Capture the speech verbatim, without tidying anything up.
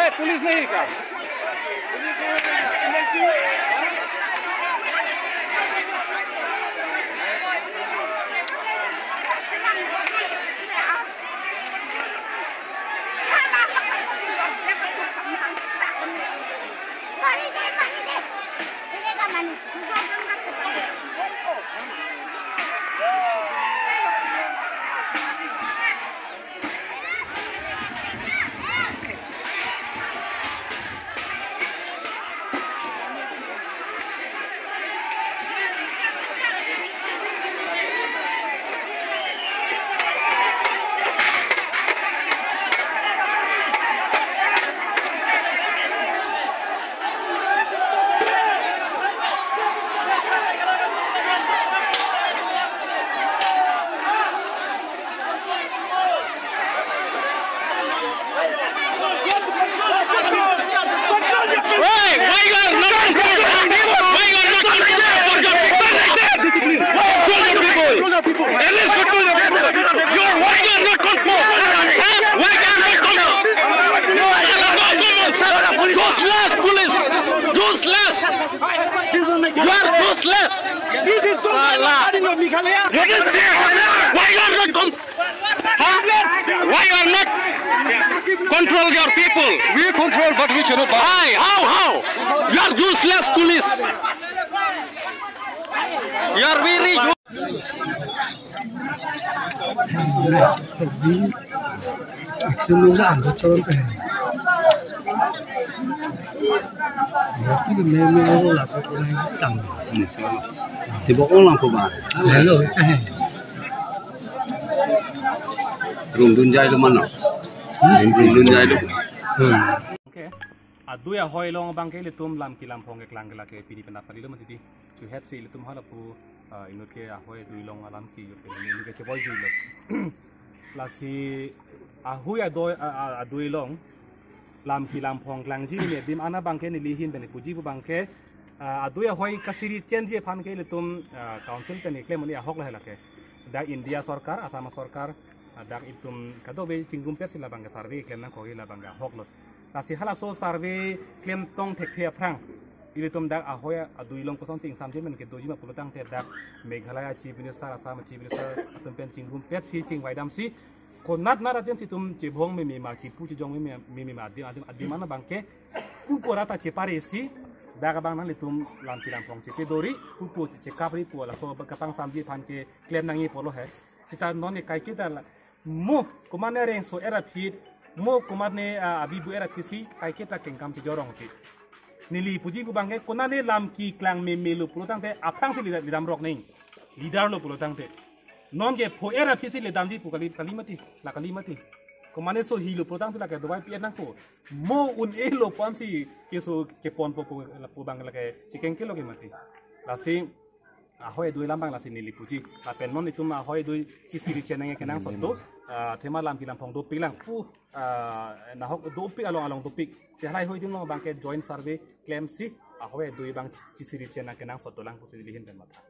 ए, पुलिस नहीं का? Why, why you are not control? Why you are not control for your people? Control your people. At least control your people. You are, why you are not control? Huh? Why you are not control? Useless police. Useless. You are useless. This is so Sala. What is your Meghalaya? What is it? Why you are not com-, huh? Why you are not control your people? We control, but we cannot buy. Why? How? How? You are useless police. You are very Itu nunggu angkut turun teh. Itu meme orang lah kau kurang tang. Tiba orang kau bah. Hello, eh. Rung dun jai lo mano. Rung dun jai lo. Hmm. Okay. Adui ahoi along abangke ilitum lam kelam phong keklang ke lake pini penap kali lo mati di. Chuhet si ilitum hala pu, ah, inut ke ahoi adui along alam ke yur ke inut ke cheboi jui lo. Lasi ahoi adui, ah, ah, adui along lam kelam phong klangji ni adim an abangke neli ahin pen puji pu abangke, ah, adui ahoi kasiri chenji aphan ke ilitum, ah, council pen klem ani ahok lahai lake. Dak India sorkar, Assam sorkar, ah, dak itum kadokave chingrum pet si labangke survey klem nangkok labangke ahok lo. Lasi halaso survey klem tong thekthe aphrang ilitum dak ahoi adui along kosonsi ingsamjin pen kedoji ma pulo tangte dak Meghalaya Chief Minister, Assam Chief Minister atum pen chingrum pet si chingvai damsi konat nat adim si itum chebhong meme ma, chipu chejong meme, meme ma adim, adim, adim an abangke pupo rata chepare si dak abang nanglitum lam kelam phong chepe dori, pupo chekap ri pu laso kapangsamji aphan ke klem nangji pulo he. Sita non ne kaiketa la mo komatne rengso era phit, mo komatne, ah, abibu era phit si kaiketa kengkam chejorong ti. Neli puji pu abangke konane lam keklang meme lo pulo tangte aphrang si lidam, lidam rok neng. Leader lo pulo tangte. Non ke pho era phit si ledamji pu kali, kali mati, la kali mati. Komatne sohi lo pulo tangte lake dovai pi nangkok. Mo un-e lo pu ansi keso kepon po pu, pu abang lake chekeng ke lo ke mati. Lasi ahoi adui alam abang lasi neli puji. Lapen non itum ahoi adui chisiri chenang kenangsot do. Ah, athema lam kelam phong dopik lang pu, ah, nahok dopik along along dopik. Chehalai ahoi adim along abangke joint survey klemsi ahoi adui abang chisiri chenang kenangsot dolang pusi neli ahin pen matha.